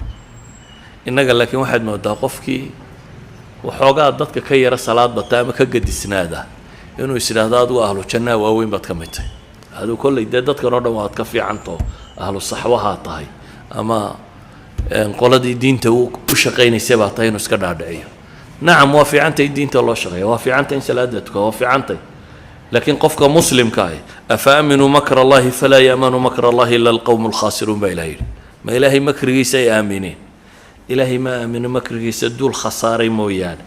Innaga laakiin waxaad moodaa qofkii waxoogaa dadka ka yara salaad bata ama ka gadisnaada inuu is idhaahdo, adigu ahlu jannaa waaweyn baad ka mid tahay, adigu kolley dee dadkan oo dhan waad ka fiicantao, ahlu saxwahaa tahay ama qoladii diinta u shaqaynaysay baa tahay, inuu iska dhaadhiciyo. Nacam, waa fiicantay in diinta loo shaqeeya, waa fiicantay in salaada tuka, waa fiicantay, laakiin qofka muslimka ahi, afa aaminuu makra Allahi falaa ya'manu makra Allahi ila alqowmu alkhaasiruun baa Ilahay yidhi. Ma Ilaahay makrigiisa ay aamineen? Ilaahay ma aamino makrigiisa duul khasaaray mooyaane.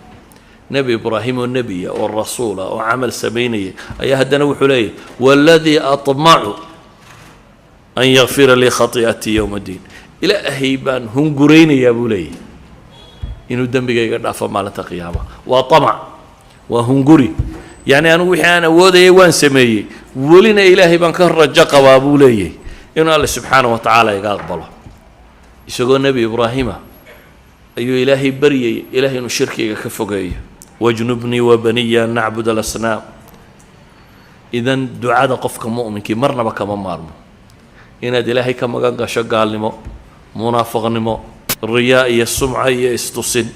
Nebi Ibraahim oo nebiya oo rasuula oo camal samaynaya ayaa haddana wuxuu leeyahy, waladii aطmacu an yakfira lii khati'atii yowma ddiin. Ilaahay baan hunguraynayaa buu leeyahy inuu dembigayga dhaafo maalinta qiyaama. Waa طamac, waa hunguri. Yacni anigu wixii aan awoodayay waan sameeyey, welina Ilaahay baan ka rajo qabaa buu leeyahy inuu Alle subxaana wa tacaala iga aqbalo. Isagoo nebi Ibraahima ayuu Ilaahay baryayay Ilahay inuu shirkiga ka fogeeyo, wajnubnii wabaniya an nacbud alasnaam. Idan ducada qofka mu'minkii marnaba kama maarmo. Inaad Ilaahay ka magan gasho gaalnimo, munaafiqnimo, riyaa iyo sumca iyo istusin,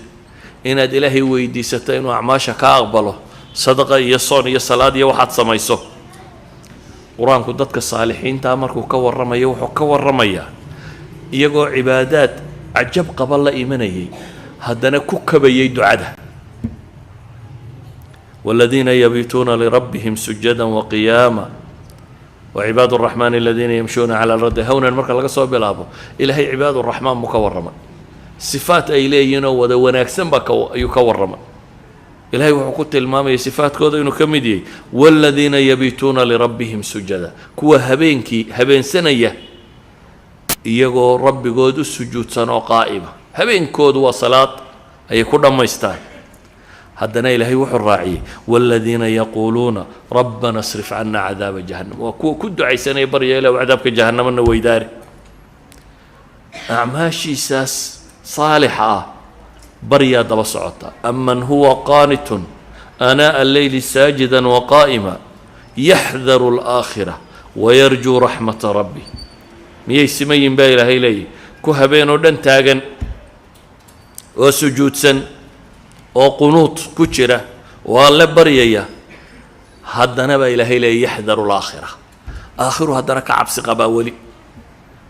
inaad Ilaahay weydiisato inuu acmaasha ka aqbalo, sadaqa iyo soon iyo salaad iyo waxaad samayso. Qur-aanku dadka saalixiintaa markuu ka warramayo, wuxuu ka warramayaa iyagoo cibaadaad cajab qaba la imanayay, haddana ku kabayay ducada. والذين يبيتون لربهم سجدا وقياما وعباد الرحمن الذين يمشون على الأرض هونا. Marka laga soo bilaabo, Ilaahay cibaad الرaxmaan buu ka warramay, sifaat ay leeyihiin oo wada wanaagsan baa ayuu ka warramay. Ilahay wuxuu ku tilmaamaya sifaadkooda inuu ka mid yahay والذين يبيتون لربهم سجدا, kuwa habeenkii habeensanaya iyagoo Rabbigood u sujuudsan oo qaa'ima. Habeenkoodu waa salaad ayay ku dhammaystaan. Haddana Ilaahay wuxuu raaciyey والذين يقولون ربنا اصرف عنا عذاب جهنم. Waa kuwa ku ducaysanaya, barya, ilah cadaabka jahanamana weydaari. Acmaashiisaas saalixa ah baryaa daba socota. أمن هو قانت آناء الليل ساجدا وقائما يحذر الآخرة ويرجو رحمة ربه. Miyay simayin baa Ilaahay leeyahy ku habeen oo dhan taagan oo sujuudsan oo qunuud ku jira oo Alle baryaya, haddana baa Ilaahay leeyay يحذر الآخرة, aakhiru haddana ka cabsi qabaa weli,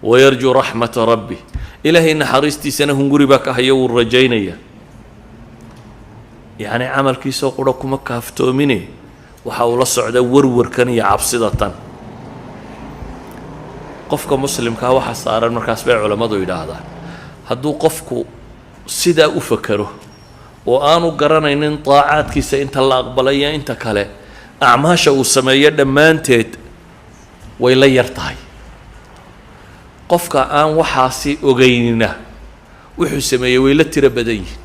ويرجو رحمة ربه, Ilaahay naxariistiisana hunguri baa ka hayo, wuu rajaynaya. Yacni camalkiisoo qura kuma kaaftoomine, waxa uu la socda warwarkan iyo cabsida tan. Qofka muslimkaa waxa saaran markaas bay culammadu yidhaahdaan, hadduu qofku sidaa u fakero oo aanu garanaynin daacaadkiisa inta la aqbalaya inta kale, acmaasha uu sameeyo dhammaanteed way la yar tahay. Qofka aan waxaasi ogeynina wuxuu sameeyey way la tiro badan yihin.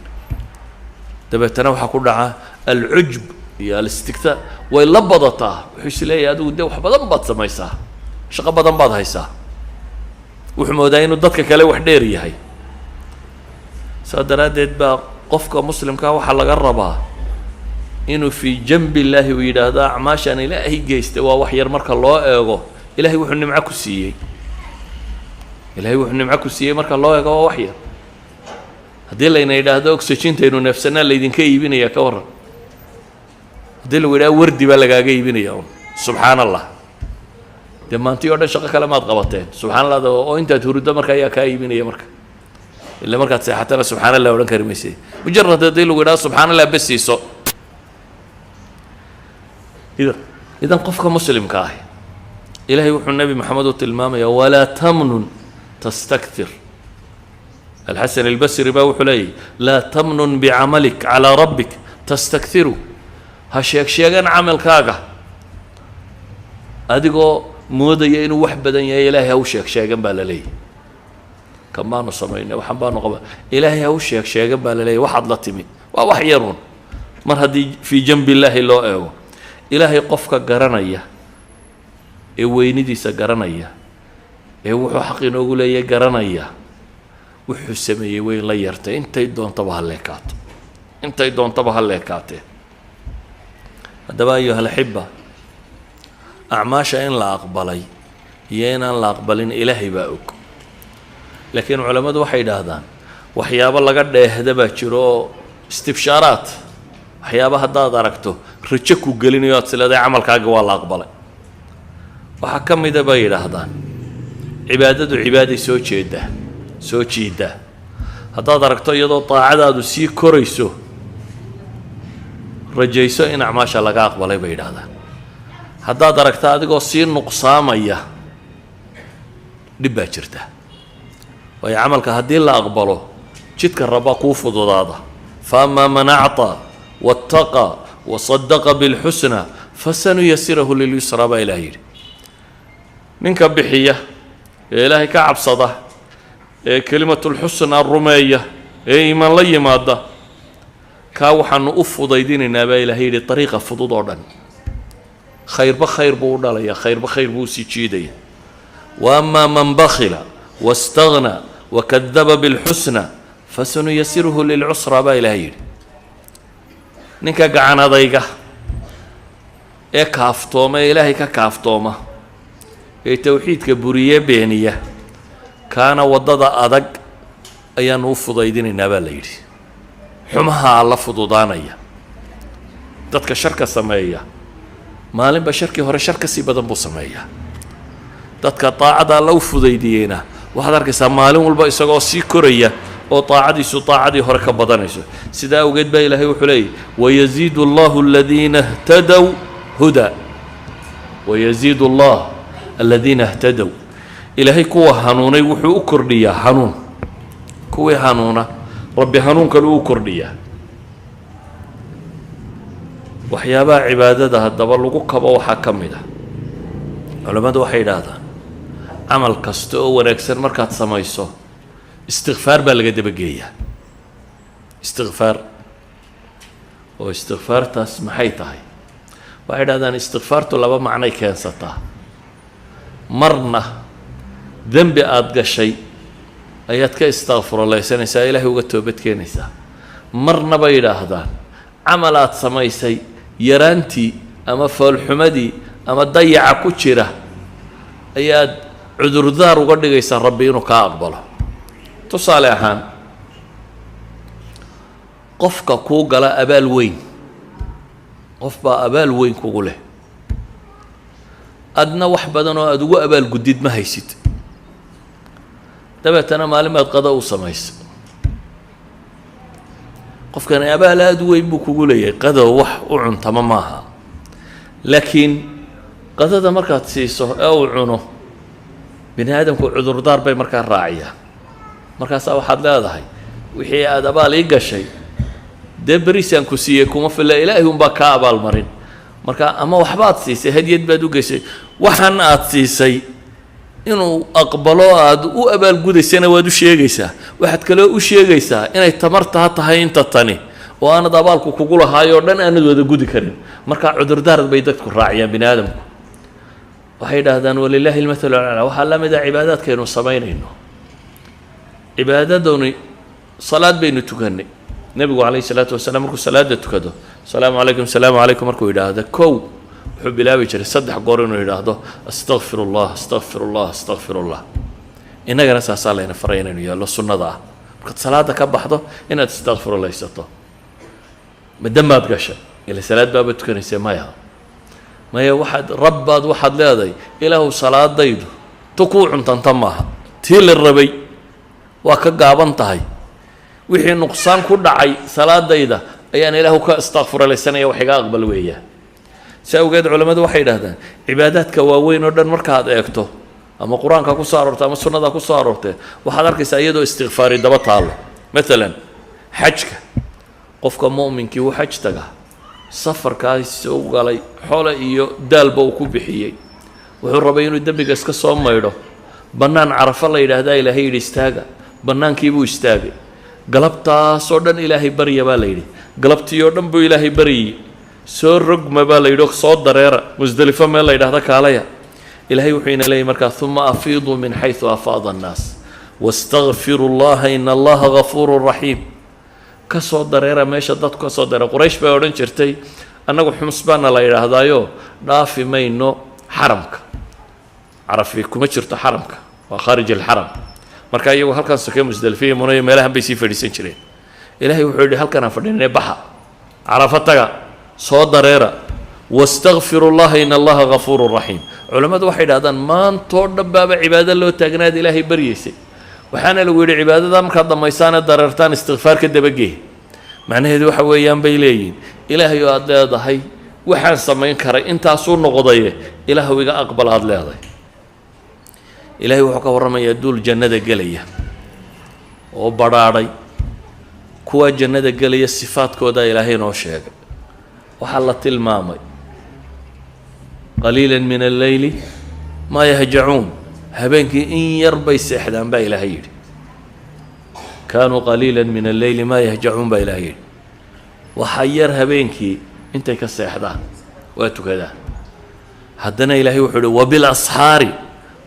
Dabeetana waxaa ku dhaca alcujb iyo alistigtaa, way la badataa. Wuxuu is leeyahay, adigu dee wax badan baad samaysaa, shaqo badan baad haysaa. Wuxuu moodaa inuu dadka kale wax dheer yahay. Saa daraaddeed baa qofka muslimkaa waxaa laga rabaa inuu في جنب الله uu yidhaahdo, acmaashaan Ilaahay geystay waa wax yar marka loo eego Ilahay wuxuu nimco ku siiyey. Ilahay wuxuu nimco ku siiyey marka loo eego waa wax yar. Haddii layna yidhaahdo oxygentaynu neefsanaa laydinka iibinaya, ka warran? Haddii lagu yidhahdo wardi baa lagaaga iibinaya un, subxaan Allah, dee maantii o dhan shaqo kale maad qabateen. Subxaan Allah, oo intaad huruddo marka ayaa kaa iibinaya marka, illa markaad seexatana subxaan Allah odhan kari mayse. Mujarad haddii lagu yidhahdo subxaan Allah bes siiso. Idan qofka muslimka ahi Ilaahay wuxuu Nebi Maxamed u tilmaamayaa walaa tamnun tastakthir. Alxasan Albasri baa wuxuu leeyahy: laa tamnun bicamalik calaa rabbik tastakhiru. Ha sheeg sheegan camalkaaga adigoo moodaya inuu wax badan yahay. Ilaahay ha u sheeg sheegan baa la leeyahy. Kan baanu samaynay, waxan baanu qaba, Ilaahay ha u sheeg sheegan baa la leeyahy. Waxaad la timi waa wax yarun mar haddii fii janbi illaahi loo eego. Ilaahay qofka garanaya ee weynidiisa garanaya ee wuxuu xaq inoogu leeyahay garanaya, wuxuu sameeyey way la yartay, intay doontaba ha leekaato, intay doontaba ha leekaatee. Haddaba, ayuha alaxiba, acmaasha in la aqbalay iyo inaan la aqbalin Ilaahay baa og, laakiin culammadu waxay yidhaahdaan waxyaabo laga dheehda baa jiro oo istibshaaraat, waxyaaba haddaad aragto rajo ku gelinayo, aad sileedahay camalkaaga waa la aqbalay. Waxaa ka mida bay yidhaahdaan cibaadadu cibaaday soo jeedaa, soo jiidaa. Haddaad aragto iyadoo daacadaadu sii korayso, rajayso in acmaasha laga aqbalay bay yidhaahdaan. Haddaad aragto adigoo sii nuqsaamaya, dhib baa jirta, waayo camalka haddii la aqbalo jidka rabbaa kuu fududaada. Fa amaa man acطaa waاtaqaa wasadaqa bilxusna fasanuyasirahu lilyusra, baa Ilaah yidhi. Ninka bixiya ee Ilaahay ka cabsada ee kelimatulxusna rumeeya ee iimaan la yimaada, kaa waxaanu u fudaydinaynaa, baa Ilahay yidhi, dariiqa fudud oo dhan. Khayrba khayr buu u dhalaya, khayrba khayr buu usii jiidaya. Wa amaa man bakhila waاstaghnaa wakadaba bilxusna fasanuyasiruhu lilcusra, baa Ilahay yidhi. Ninka gacan adayga ee kaaftooma ee Ilaahay ka kaaftooma ee towxiidka buriye beeniya, kaana waddada adag ayaanu u fudaydinaynaa, baa la yidhi. Xumaha la fududaanaya. Dadka sharka sameeya maalinba sharkii hore shar ka sii badan buu sameeyaa. Dadka daacada Alla u fudaydiyeyna waxaad arkaysaa maalin walba isagoo sii koraya oo daacadiisu daacadii hore ka badanayso. Sidaa awgeed baa Ilaahay wuxuu leeyahy: wayaziidu allahu aladiina اhtadow hudaa. Wayaziidu allah aladiina اhtadow, Ilaahay kuwa hanuunay wuxuu u kordhiyaa hanuun. Kuwii hanuuna Rabbi hanuun kale u kordhiyaa. Waxyaabaha cibaadada haddaba lagu kabo waxaa ka mid ah, culammadu waxay yidhaahdaan, camal kasta oo wanaagsan markaad samayso istikfaar baa laga dabageeyaa. Istikfaar oo istikfaartaas maxay tahay? Waxay yidhahdaan istikfaartu laba macnay keensataa. Marna dembi aada gashay ayaad ka istakfurlaysanaysaa, Ilaahay uga toobad keenaysaa. Marna bay yidhaahdaan camal aad samaysay yaraantii ama foolxumadii ama dayaca ku jira ayaad cudurdaar uga dhigaysaa Rabbi inuu kaa aqbalo. Tusaale ahaan, qofka kuu gala abaal weyn, qof baa abaal weyn kugu leh, adna wax badan oo aada ugu abaalguddid ma haysid. Dabeetana maalin baad qado u samaysa. Qofkani abaal aada u weyn buu kugu leeyahay, qado wax u cuntama maaha, laakiin qadada markaad siiso ee uu cuno, bini aadamku cudurdaar bay markaa raaciyaan. Markaasaa waxaad leedahay: wixii aada abaal ii gashay dee beriisaan ku siiyey kuma filla, Ilaahay unbaa kaa abaalmarin. Marka ama waxbaad siisay, hadiyad baad u geysay, waxan aad siisay inuu aqbalo aada u abaalgudaysana waad u sheegaysaa. Waxaad kaloo u sheegaysaa inay tamartaa tahay inta tani oo aanad abaalku kugu lahaayoo dhan aanad wada gudi karin. Marka cudurdaar bay dadku raaciyaan, bini aadamku. Waxay yidhaahdaan walilaahi almathalu alaclaa. Waxaa la mid a cibaadaadkaynu samaynayno. Cibaadaduni salaad baynu tukannay. Nebigu calayhi salaatu wasalaam markuu salaada tukado, asalaamu calaykum, asalaamu calaykum markuu yidhaahdo, kow wuxuu bilaabi jiray saddex goor inuu yidhaahdo astaqfir allah, astaqfir allah, astaqfir allah. Innagana saasaa layna faray inaynu yeello sunnada ah, markaad salaada ka baxdo inaad istakfirulaysato. Ma dambaad gashay ila salaad baaba tukanaysa? Maya, maya. Waxaad rabbaad waxaad leedahay: Ilaahu, salaadaydu tu kuu cuntanta maaha, tii la rabay waa ka gaaban tahay. Wixii nuqsaan ku dhacay salaadayda ayaan Ilaahu ka istakfuralaysanaya, wax iga aqbal weeyaan. Si awgeed culammadu waxay yidhahdaan cibaadaadka waaweyn oo dhan markaad eegto, ama Qur-aanka ku soo aroortay ama sunnada ku soo aroortay, waxaad arkaysaa iyadoo istikfaari daba taallo. Maalan xajka, qofka mu'minkii uu xaj taga, safarkaas u galay, xole iyo daalba uu ku bixiyey, wuxuu rabay inuu dembiga iska soo maydho. Bannaan Carafo la yidhaahdaa Ilaahay yidhi istaaga, bannaankiibuu istaagay. Galabtaasoo dhan Ilaahay barya baa la yidhi, galabtii oo dhan buu Ilaahay baryayey. Soo rogma baa la yidhi, soo dareera Musdelifo meel la yidhahda kaalaya. Ilaahay wuxuu ina leeyay markaa: ثم أفيضوا من حيث أفاض الناس واستغفروا الله إن الله غفور رحيم. Ka soo dareera meesha dadku ka soo dareera. Quraysh bay odhan jirtay: annagu Xumus baana la yidhaahdaayo, dhaafi mayno xaramka. Carafi kuma jirto xaramka, waa خارج الحرم. Marka iyagu halkan sokee Musdalifiya, Munayo, meelahan bay sii fadhiisan jireen. Ilaahay wuxuu yidhi: halkan aan fadhinay, baxa, Carafo taga, soo dareera, واستغفروا الله إن الله غفور رحيم. Culammadu waxay idhahdaan maantoo dhan baaba cibaado loo taagnaad, Ilaahay baryaysay, waxaana lagu yidhi cibaadada markaad dhammaysaane dareertaan, istikfaar ka dabagee. Macnaheedu waxa weeyaan, bay leeyihin, Ilaahay oo aad leedahay waxaan samayn karay intaasuu noqdaye, Ilaahu iga aqbal aad leedahay. Ilaahay wuxuu ka warramayaa duul jannada gelaya oo badhaadhay. Kuwa jannada gelaya sifaadkooda Ilaahay inoo sheegay. Waxaa la tilmaamay: قليلا من الليل ما يهجعون. Habeenkii in yar bay seexdaan baa Ilaahay yidhi. كانوا قليلا من الليل ما يهجعون baa Ilaahay yidhi. Waxaa yar habeenkii intay ka seexdaan, waa tukadaan. Haddana Ilaahay wuxuu uhi: وبالأسحار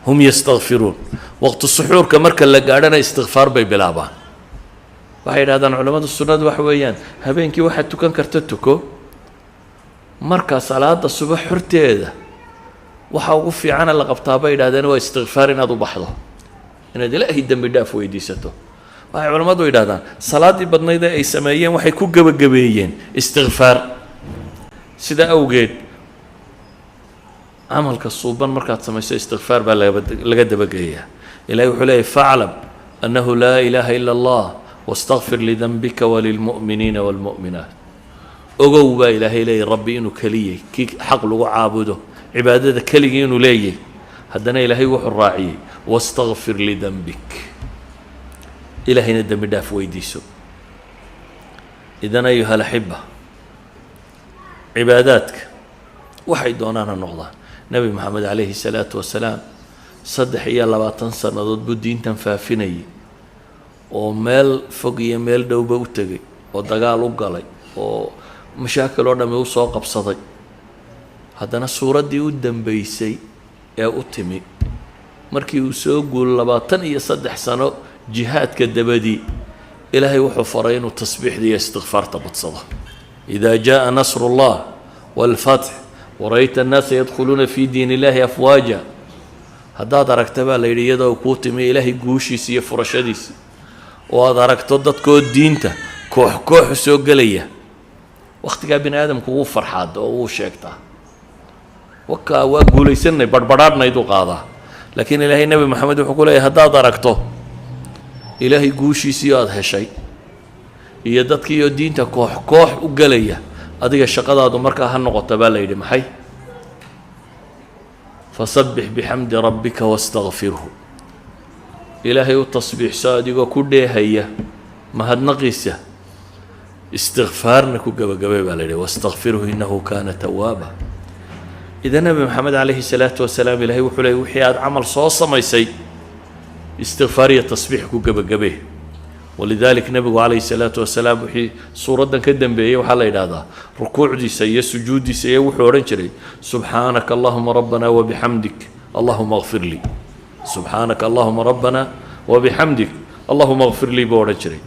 هم يستغفرون. Waqti suxuurka marka la gaadhana istikfaar bay bilaabaan. Waxay yidhahdaan culammadu, sunnadu waxa weeyaan habeenkii waxaad tukan karta tuko, marka salaada subax horteeda waxa ugu fiicana la qabtaa, bay yidhahdeen, waa istikfaar, inaad u baxdo, inaad Ilaahay dembi dhaaf weydiisato. Waxay culammadu yidhahdaan salaaddii badnayd ee ay sameeyeen waxay ku gebagabeeyeen istikfaar. Sida awgeed camalka suuban markaad samayso istikfaar baa laga dabageeyaa. Ilahay wuxuu leeyay: فاعلم أنه لا إله إلا الله واستغفر لذنبك وللمؤمنين والمؤمنات. Ogow baa Ilaahay leeyay Rabbi inuu keliyey kii xaq lagu caabudo, cibaadada keligii inuu leeyay. Haddana Ilaahay wuxuu raaciyey: واستغفر لذنبك, Ilaahayna dembi dhaaf weydiiso. إذن أيها الأحبة, cibaadaadka waxay doonaan ha noqdaan. Nebi Moxamed عليه الصلاة والسلام 23 sannadood buu diintan faafinayay, oo meel fog iyo meel dhowba u tegay, oo dagaal u galay, oo mashaakil oo dhami usoo qabsaday. Haddana suuraddii u dambeysay ee u timi markii uu soo guul 23 sano jihaadka dabadii, Ilaahay wuxuu faray inuu tasbiixda iyo istikfaarta badsado. إذا جاء نصر الله والفتح ورأيت الناس يدخلون في دين الله أفواجا. Haddaad aragta, baa la yidhi, iyadoo kuu timi Ilaahay guushiisa iyo furashadiisa, oo aad aragto dadkoo diinta koox kooxu soo gelaya, wakhtigaa bini aadamku wuu farxaad oo wuu sheegtaa: wakaa waa guulaysanay, barhbarhaadhnayd u qaadaa. Laakiin Ilaahay Nebi Moxamed wuxuu ku leeyahy: haddaad aragto Ilaahay guushiisii aada heshay iyo dadkiioo diinta koox koox u gelaya, adiga shaqadaadu markaa ha noqota, baa la yidhi, maxay? فسبح بحمد ربك واستغفره. Ilaahay u tasbiixso adigoo ku dheehaya mahadnaqiisa, istikfaarna ku gebagabay, baa la yidhi: واستغفره إنه كان توابا. Idan Nebi Maxamed عليه الصلاة والسلام Ilahay wuxuu leeyay: wixii aada camal soo samaysay, istikfaar iyo tasbiix ku gebagabee. ولذلك nebigu عليه الصلاة والسلام wixii suuraddan ka dambeeyey, waxaa la yidhahdaa rukuucdiisa iyo sujuuddiisa iyo wuxuu odhan jiray: سبحانك اللهم ربنا وبحمدك اللهم اغفر لي، سبحانك اللهم ربنا وبحمدك اللهم اغفر لي buu odhan jiray.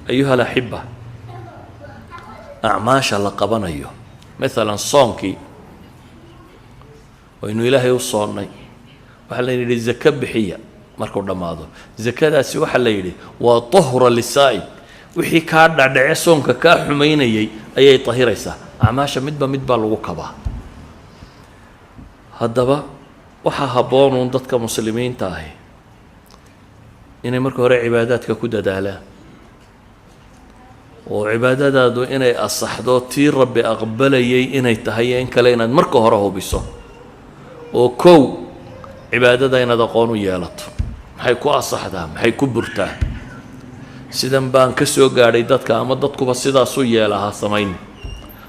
أيها الأحبة, acmaasha la qabanayo, maalan soonkii waynu Ilaahay u soonnay, waxaa la yidhi zako bixiya. Markuu dhammaado zakadaasi, waxaa la yidhi waa طهرة للصائم. Wixii kaa dhacdhace soonka kaa xumaynayay ayay tahiraysaa. Acmaasha midba mid baa lagu kabaa. Haddaba waxaa habboonuun dadka muslimiinta ahi inay marka hore cibaadaadka ku dadaalaan. Oo cibaadadaadu inay asaxdo, tii Rabbi aqbalayay inay tahay iyo in kale, inaad marka hore hubiso. Oo kow, cibaadada inaad aqoon u yeelato: maxay ku asaxdaa, maxay ku burtaa? Sidan baan ka soo gaadhay dadka ama dadkuba sidaasuu yeelahaa samayn.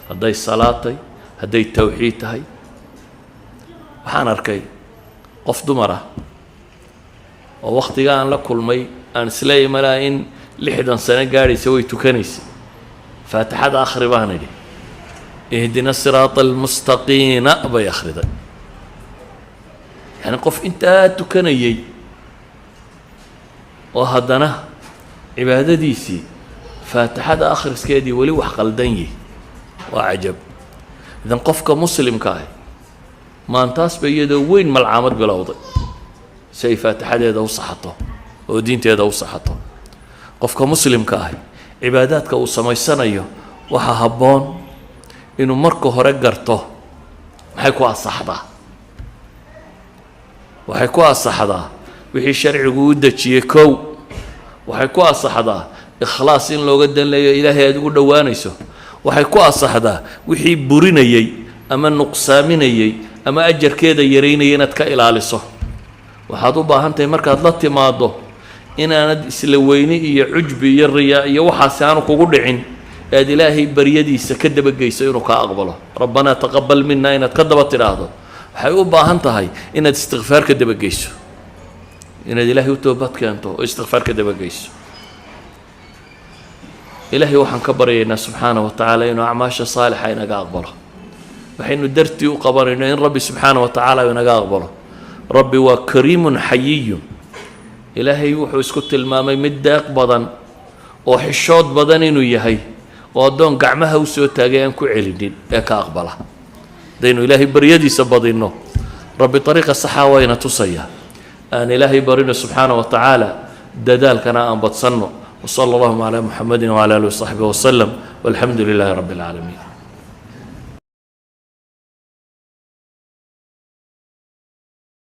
Hadday salaad tahay, hadday towxiid tahay. Waxaan arkay qof dumar ah oo wakhtiga aan la kulmay aan isleeyahy malaa in 60 sano gaadhaysa. Way tukanaysa. "Faatixada akhri," baan idhi. "اهدنا الصراط المستقيم" bay akhriday. Yacni qof intaa tukanayey oo haddana cibaadadiisii faatixada akhriskeedii weli wax qaldan yihi, waa cajab. Idan qofka muslimka ah maantaas ba iyadoo weyn malcaamad bilowday si ay faatixadeeda u saxato oo diinteeda u saxato. Qofka muslimka ahi cibaadaadka uu samaysanayo waxaa habboon inuu marka hore garto maxay ku asaxdaa. Waxay ku asaxdaa wixii sharcigu u dejiyey. Kow, waxay ku asaxdaa ikhlaas, in looga dan leeyo Ilaahay aad ugu dhowaanayso. Waxay ku asaxdaa wixii burinayey ama nuqsaaminayey ama ajarkeeda yaraynayay inaad ka ilaaliso. Waxaad u baahan tahay markaad la timaaddo inaanad isla weyni iyo cujbi iyo riyaa iyo waxaasi aanu kugu dhicin, ee aad Ilaahay baryadiisa ka dabageyso inuu kaa aqbalo. "ربنا تقبل منا" inaad ka daba tidhaahdo. Waxay u baahan tahay inaad istikfaar ka dabageyso, inaad Ilaahay u toobad keento oo istikfaar ka dabageyso. Ilaahay waxaan ka baryaynaa subxaana wa tacaala inuu acmaasha saalixa inaga aqbalo. Waxaynu dartii u qabanayno in Rabbi subxaana wa tacaala inaga aqbalo. Rabbi waa كريم حيي. Ilaahay wuxuu isku tilmaamay mid deeq badan oo xishood badan inuu yahay, oo addoon gacmaha u soo taagay aan ku celinin ee ka aqbala. Haddaynu Ilaahay baryadiisa badinno, Rabbi ariiqa saxaa wayna tusaya. Aan Ilaahay barino subxaana wa tacaala, dadaalkana aan badsanno. وصلى اللهم على محمد وعلى آله وصحبه وسلم، والحمد لله رب العالمين.